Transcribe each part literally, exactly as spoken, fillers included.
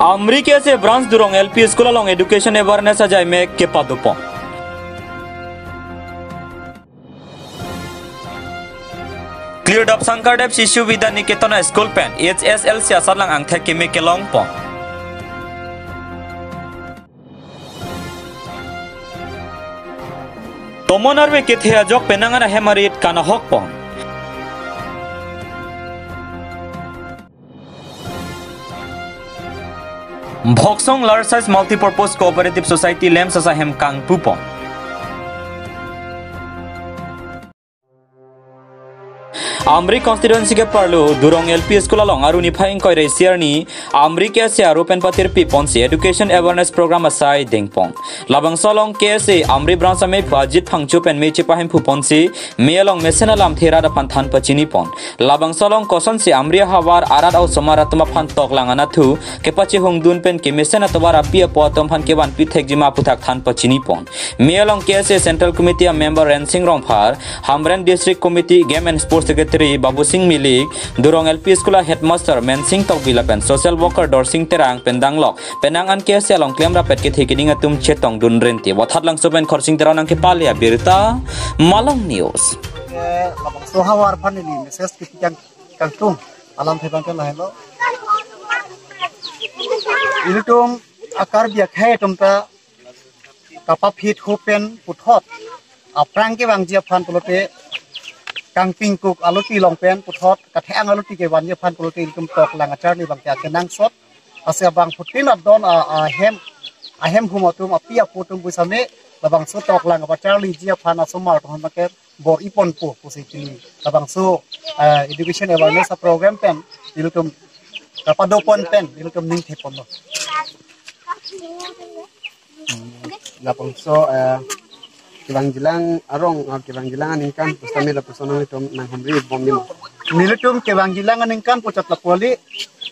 Amri K S A branch Durong L P School along education awareness ajai mek kepadopon. Klirdap Sankardev Shishu Vidya Niketan a-school pen H S L C asatlang angthek keme kelongpon. Tomon arve kethe ajok penang an ahem arit kanahokpon. Bhoksong Large Size Multipurpose Cooperative Society LAMS asai ahem kangpupon. Amri constituency keparlo Durong L P School along arni phai ingkoi ra isi arni Amri K S A aru pen patirpiponsi education awareness program asai dengpon. Labangso along K S A Amri branch amephu Ajit Phangcho pen me chepahemphuponsi me along mesen alamthe rat aphan than pachinipon. Labangso along kosonsi Amri ahavar arat a-osomar atum aphan toklang anatthu kepachehungdun pen kemesen atovar api apo atum aphan kevanpi thekjima aphuthak than pachinipon. Me along K S A Central Committee a-member Rensing Rongphar, Hamren District Committee Game and Sports Secretary Babusing Milik, Durong L P School a-headmaster Mensing Tokbi lapen social worker Dorsing Terang pen danglok penang an K S A along klemrapet kethe keding atum chetongdun renti. Vothatlangso pen Khorsing Terang nangkepale abirta, Malong News. Eh, labangso ahavar aphan neli message kepi kang kangtung alamthe abang ke lahelo. Ilitum a-Karbi akhei atum ta kapaphit hupen puthot aphrang kevangji aphan pulote kangpingkuk aluti along pen puthot kathe-ang aluti kevanji aphan pulote ilitum toklang acharli abang ke akenangsot. Lasi abangphutin adon a, ahem, ahem hum atum api apo atum pusitame labangso toklang apacharliji aphan asomar atum aphan ke bor-iponpo pusi pini labangso, eh, education awareness a-program pen ilitum kapadopon pen ilitum ningtheponlo. Hmm, labangso, eh, kevangjilang arong, ah, kevangjilang aningkan pusitame lapuson nanglitum nanghumribom nimo? Nelitum kevangjilang aningkan pu chot lapu kali,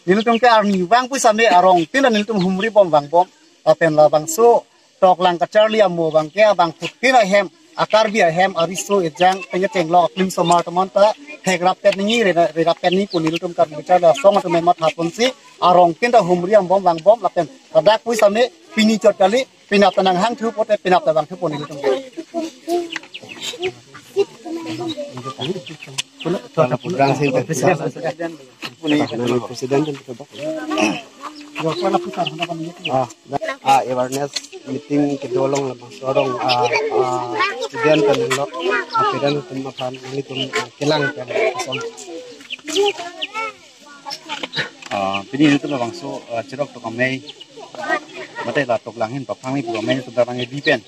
nelitum ke arnivang pusitame arongtin nelitum humribom vangbom, lapen labangso toklang kacharli amo abang ke abangphutin ahem, a-Karbi ahem ariso ejang pengkechenglok aklimsomar atum anta thekrapet nangji, rera-, rerapet nangji pu nelitum Karbi Lo Charli Asong atum mathaponsi arongtin ta humribom vangbom lapen ladak pusitame pini chot kali, penap ta nanghangthu pote penap ta vangthupo nelitum. President, President. Ah, ah, awareness meeting kedo along labangso arong, ah, ah, student pen lo, ah, student pen aphan nanglitum, ah, kelang pen ason. Ah, pini nelitum labangso, ah, cherok tok amei, mate la toklang ahin paphangni pu amei nelitum ta bang bi pen.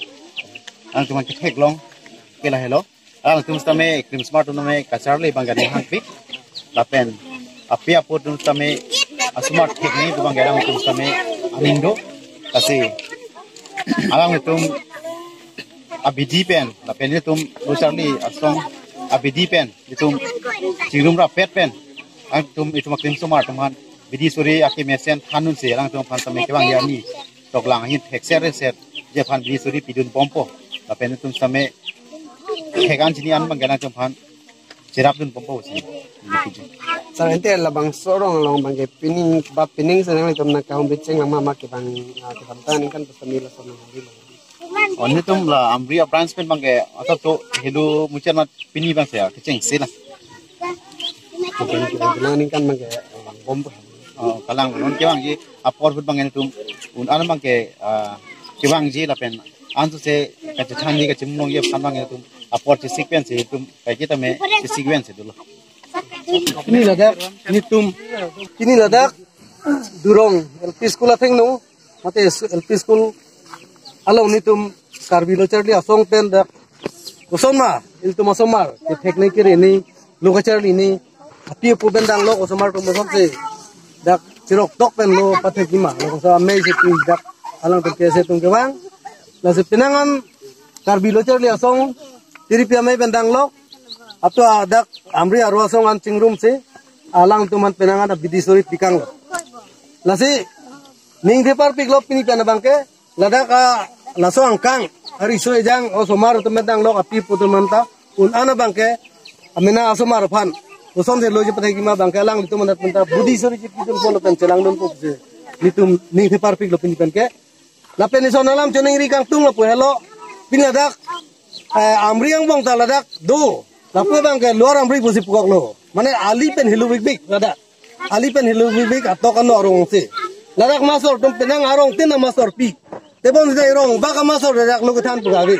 Alangtum ketheklong ke lahelo. Alangtum sitame klimsomar atum tame kacharli abang ke aninghangpi. Lapen api apo atum sitame asomar theknei pu abang ke alangtum sitame aning do. Lasi alangtum abidi pen, lapen itum Lo Charli Asong abidi pen, itum chingrumrapet pen, alangtum itum aklimsomar atum aphan bidi suri akemesen thandunsi alangtum aphan sitame kevangji arni toklang ahin thekser reser ji aphan bidi suri pidunbompo. Lapen itum sitame thek-an chini-an abang ke alangtum aphan cherapdunbompo si. Sir, ante labangso arong along abang ke pining, ba pining si nanglitum nangkahumri chenglang ma, ma kevang, ah, kevang ta aningkan pusitame lason nanghumri ma? Oh, nelitum la Amri a-branch pen abang ke asap to helu muchar mat pini abang si ya kechengsi la. Kevang, kevang, kevang aningkan abang ke, eh, bom. Oh, kalang non kevangji apor ahut abang nelitum un-an abang ke, ah, kevangji lapen ansose kachethanji kachimlongji aphan abang nelitum apor chesik pensi itum kaiketa me chesik pensi dolo. Pini ladak nelitum, pini ladak Durong L P School athengno, mate L P School along nelitum Karbi Lo Charli Asong pen dak kosonma, ilitum asomar ketheknei kerenei, lo kacharlinei, api apo pen danglok osomar atum asonsi dak cherok tok pen lo pathekji ma, lo koso amei si pi dak alangtum K S A atum kevang. Lasi penang an Karbi Lo Charli Asong tiripi amei pen danglok, ato dak Amri aro asong an chingrumsi alangtum aphan penang an bidi suri pikanglo. Lasi ningthe parpiklo pini pen abang ke, ladak a laso angkang ariso ejang osomar atum pen danglok api apo atum anta un-an abang ke amena asomar aphan kosonsi loji pathekji ma abang ke alanglitum aphan anta bidi suri chipidunpo lapen chelangdunpo pusi. Netum ning theparpiklo pini pen ke. Lapen ison alam choningri kangtung lapu helo. Pini ladak, eh, Amri angbong ta ladak do. Lapu abang ke Lower Amri pusi pukoklo. Mane ali pen helu bikbik ladak. Ali pen helu bikbik atok ano arong si. Ladak masor atum penang arong tin amasor pi. Tebon sida irong bak amasor ladak lo kethan pu kave.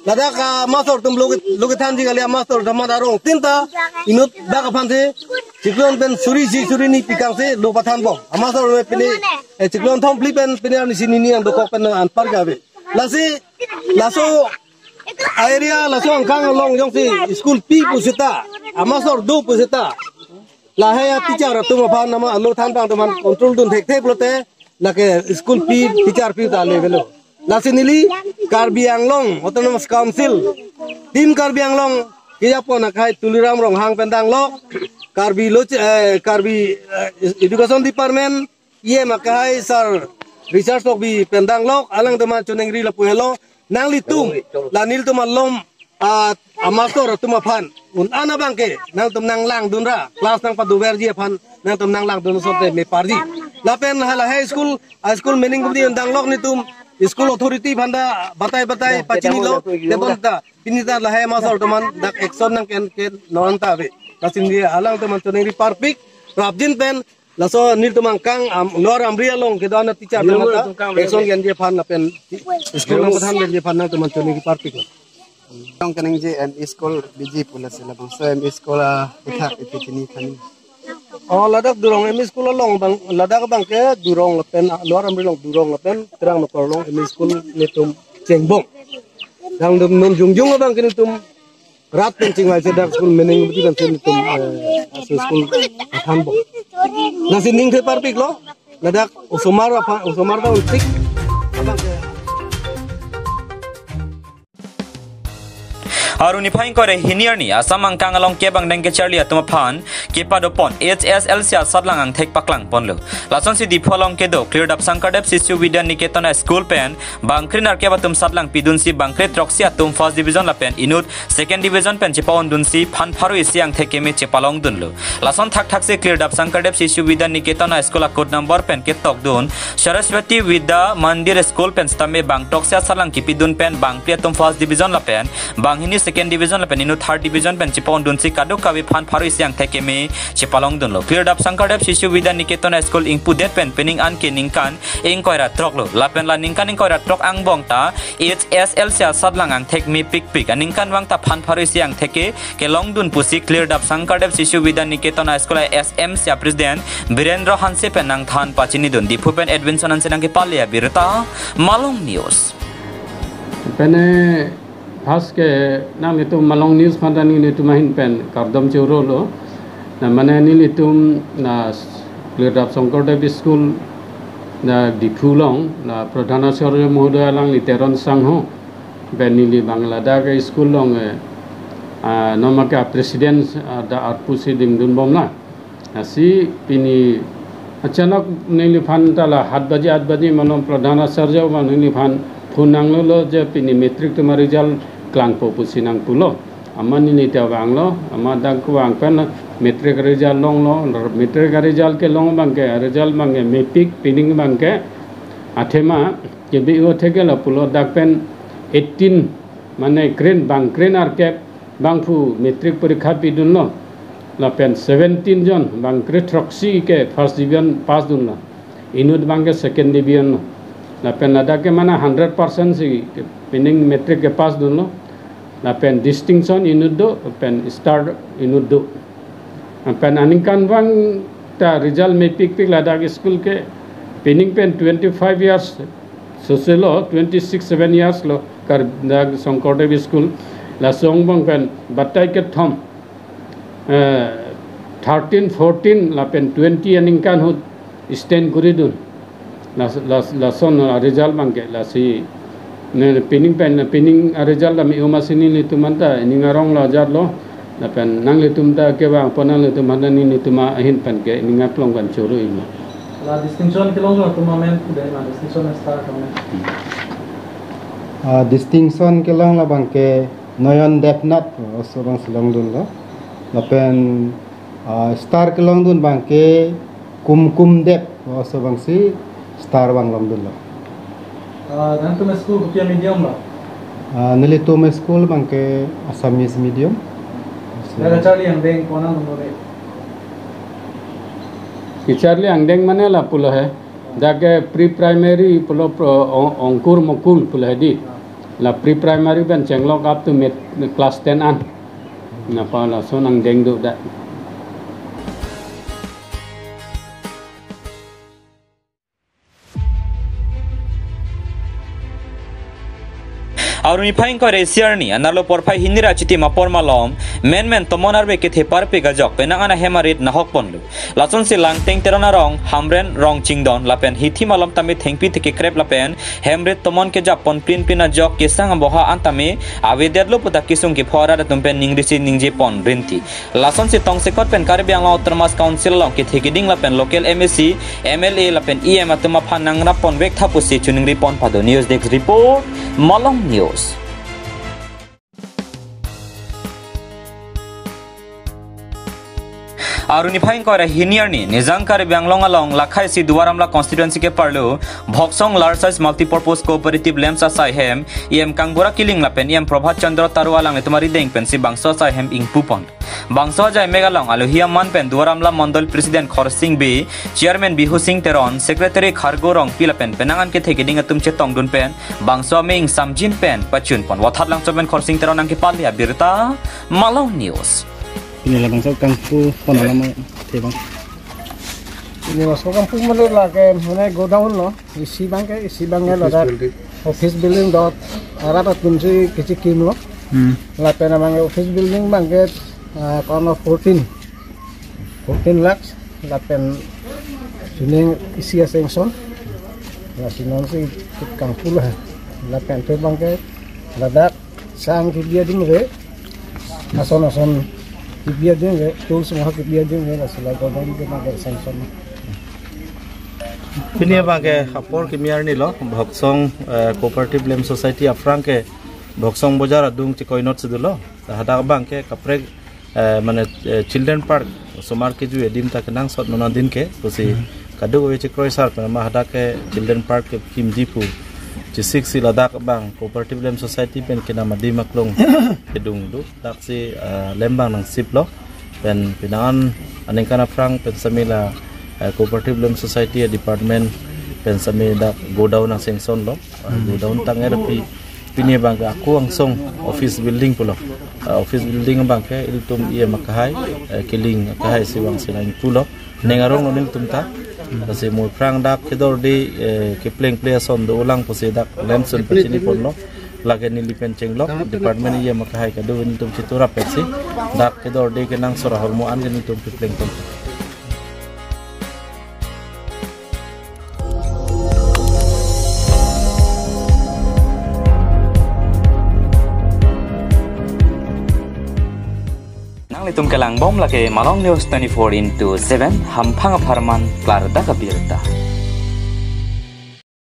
Ladak amasor atum lo ket-, lo kethanji kali, amasor damat arong tin ta inut bak aphan si chiklo pen suri isi suri hini pikang si lo pathan bom. Amasor me pini, eh, chiklo thom phli pen pini arni si hini an dokok pen anpar kave. Lasi laso area laso angkang along jongsi school pi pusita, amasor do pusita, lahai a teacher atum aphan nama alo than tang teman control dun thekthe pulote, lake school pi teacher pi ta le velo. Lasi neli Karbi Anglong Autonomous Council, Team Karbi Anglong, kejapon akhai Tuliram Ronghang pen danglok, Karbi lo, eh, Karbi, eh, Education Department, E M akhai Sir Richard Tokbi pen danglok, alang teman choningri lapu helo, nanglitum, la nelitum alom, ah, amasor atum aphan un-an abang ke nangtum nanglang dunra, class nangpadoverji aphan nangtum nanglang dun sote me parji. Lapen hala high school, high school mening kudi un danglok netum, school authority aphan ta batai batai pachinilo, tebon ta pini ta lahai amasor teman dak action nangken ken non ta ave. Lasi neli alang teman choningri parpik, rapjin pen laso nelitum angkang, am, Lower Amri along kedo ana teacher teman ta action kenji aphan lapen school nangpathan kenji aphan nangtum choningri parpiklo. Tong keningje M E school B G pula sila bangso M E school a ithak iti chini thani. Oh, ladak Durong M E school along bang, ladak bang ke Durong lapen, ah, Lower Amri along Durong lapen Terang Nokor along M E school netum chengbong. Dang dum num jung jung abang ke netum rat pen chingvai si dak school mening budi kan si netum, eh, aso school athan bom. Lasi ning theparpiklo, ladak osomar apa, osomar ta unsik. Abang ke Aruni phai ingkoi ra hini arni Assam angkang along kebang dengke charli atum aphan kepadopon H S L C asatlang angthek paklangponlo. Lasonsi Diphu along kedo Klirdap Sankardev Shishu Vidya Niketan School pen bangkre nerkep atum satlang pidunsi bangkre throksi atum first division lapen inut second division pen chepa-ondunsi phan pharo isi angthek keme chepalongdunlo. Lason thakthak si Klirdap Sankardev Shishu Vidya Niketan School a code number pen ketokdun Saraswati Vidya Mandir School pen sitame bang throksi asatlang kepidun pen bangkre atum first division lapen banghini second division lapen inut third division pen chepa-ondunsi kadokave phan pharo isi angthek keme chepalongdunlo. Klirdap Sankardev Shishu Vidya Niketan School ingpudet pen pining an ke ningkan ingkoi ra throklo. Lapen la ningkan ingkoi ra throk angbong ta H S L C asatlang angthek mepikpik. Aningkanvang ta phan pharo isi angthek ke kelongdun pusi Klirdap Sankardev Shishu Vidya Niketan School S M C a President Birendra Hanse pen nangthan pachinidun. Diphu pen Edwinson Hanse nangkepale abirta, Malong News. Pene first ke nanglitum Malong News aphan ta nelitum ahin pen kardom chorolo. Na mane nelitum na Klirdap Sankardev School na Diphu along na Pradhan Acharya Mohodoy alangli Teron Sangho pen neli bang ladak ke school along, eh, ah, noma ke president, ah, da arpu si dingdun bomla. Lasi pini achanok neliphan ta la hat baji, aat baji mane Pradhan Acharya abang neliphan phone nanglolo je pini matric atum a result klangpo pusi nangpulo. Amat neli ta vanglo, amat dak vang pen matric result longlo, matric result kelong abang ke, result abang ke mepik, pining abang ke athema kebi-o thekelo pulo, dak pen eighteen mane kre, bangkre nerkep bangphu matric porikha pidunlo. Lapen seventeen jon, bangkre throksi ke first division pass dunlo. Inut abang ke second division lo. Lapen ladak ke mane hundred percent si ke pining matric kepass dunlo. Lapen distinction inut do, lapen star inut do. Lapen aningkanvang ta result mepikpik ladak school ke, pining pen twenty-five years soselo, twenty-six, seven years lo Kardak Sankardev School. Laso angbong pen batai kethom, eh, thirteen, fourteen lapen twenty aningkan ahut stand koridun. Las-, las-, lason a result abang ke, lasi ne pining pen, pining a result ami uma sini nelitum anta ining arong lo ajar lo. Lapen nanglitum ta kevang pon nanglitum aphan nelitum ahin pen ke ining aklong pen choro imo. La distinction kelong atum amen kuda la distinction star amen. Ah, distinction kelong abang ke Noyon Debnath oso abang si longdunlo. Lapen, ah, star kelongdun abang ke Kumkum Dep, oso abangsi star vanglong dunlo. Ah, nangtum school kopi a-medium lo? Ah, nelitum school abangke Assamese medium. Dak kacharli angdeng konat nang lo re? Kacharli angdeng mane lapulo he. Dak ke pre-primary pulo pro-, ong-, ongkur mokul pulo he di. La pre-primary pen chenglok up to mid class ten an. Napa lason angdeng do dak. Aru niphai ingkoi ra isi arni, anerlo porphai hini ra chitim apor malom, menmen tomon arve kethe parpik ajok, penang an ahem arit nahok ponlo. Lasonsi Langteng Teron arong, Hamren Rongchingdon, lapen hithi malom tame thengpi thekekrep lapen, hem rit tomon kejap pon pin pin ajok kesang aboha an tame, avedetlo pu ta kesung kepho arat atum pen ningrisi ningje pon rinti. Lasonsi tongsekot pen Karbi Anglong Autonomous Council along kethe keding lapen local M A C, M L A lapen E M atum aphan nangrap ponvek tha pusi choningri pon pado. News Desk Report, Malong News. Aru niphai ingkoi ra hini arni, Nijang Karbi Anglong along lakhai isi Duar Amla constituency ke-arlo, Bhoksong Large Size Multipurpose Cooperative Lamps asai hem, E M Kangbura Killing lapen E M Prabhat Chandra Taro alanglitum arideng pensi bangso asai hem ingpu pon. Bangso ajai mek along alohi aman pen Duar Amla Mondol President Khorsing Bey, Chairman Bihu Sing Teron, Secretary Khargo Rongpi lapen penang an kethe keding atum chetongdun pen, bangso amei ingsamjin pen pachun pon. Vothatlangso pen Khorsing Teron nangkepale abirta, Malong News. Pini labangso kangpu pon alam the abang. Pini labangso kangpu mane lake mane godown lo. Isi abangke, isi abangke office ladak building. Office building dot arat atumsi kachekimlo. Hmm. Lapen abangke office building abangke, ah, kono fourteen. Fourteen lakhs, lapen sining isi a-sanction. Lasi nonsi kangpu lo. Lapen pen abangke ladak sang kebi ading ave, ason ason kebi ading ave, tools semua kebi ading ave, lasi la godown ke abangke sanction. Pini abangke apor kimi arni lo, Bhoksong, eh, Cooperative Lamp Society aphrang ke Bhoksong Bojar adung chekoinot si dolo. Hadak abangke kaprek, eh, mane, eh, Children Park, osomar kejui adim ta kenangsot non adin ke, pusi Hmm. kadokave chekroisar pen ma hadak ke Children Park kekimji pu. Chesiksi ladak abang Cooperative Lamp Society pen kenam adim aklong kedung do. Daksi, eh, lamp abang nangsiplo. Pen penang an aningkan aphrang pen sami la, eh, Cooperative Lamp Society a-department pen sami dak godown nang-sanction lo. Ah, Hmm. godown tang er pi pini abangke ako angsong office building pulo. Ah, office building abangke ilitum E M akehai, eh, Killing akehai si vangsi nangpulo. Ning arong lo nelitum ta. Lasi mo aphrang dak kedorde, eh, kepleng ple ason dolang pusi dak lamps un pachini ponlo. Lake neli pen chenglok, department E M akehai kado nelitum cheturap pensi. Dak kedorde kenangsot ahormu an ke nelitum kepleng pon. Nanglitum kelangbom lake Malong News twenty-four into seven, hamphang apharman klardak abirta.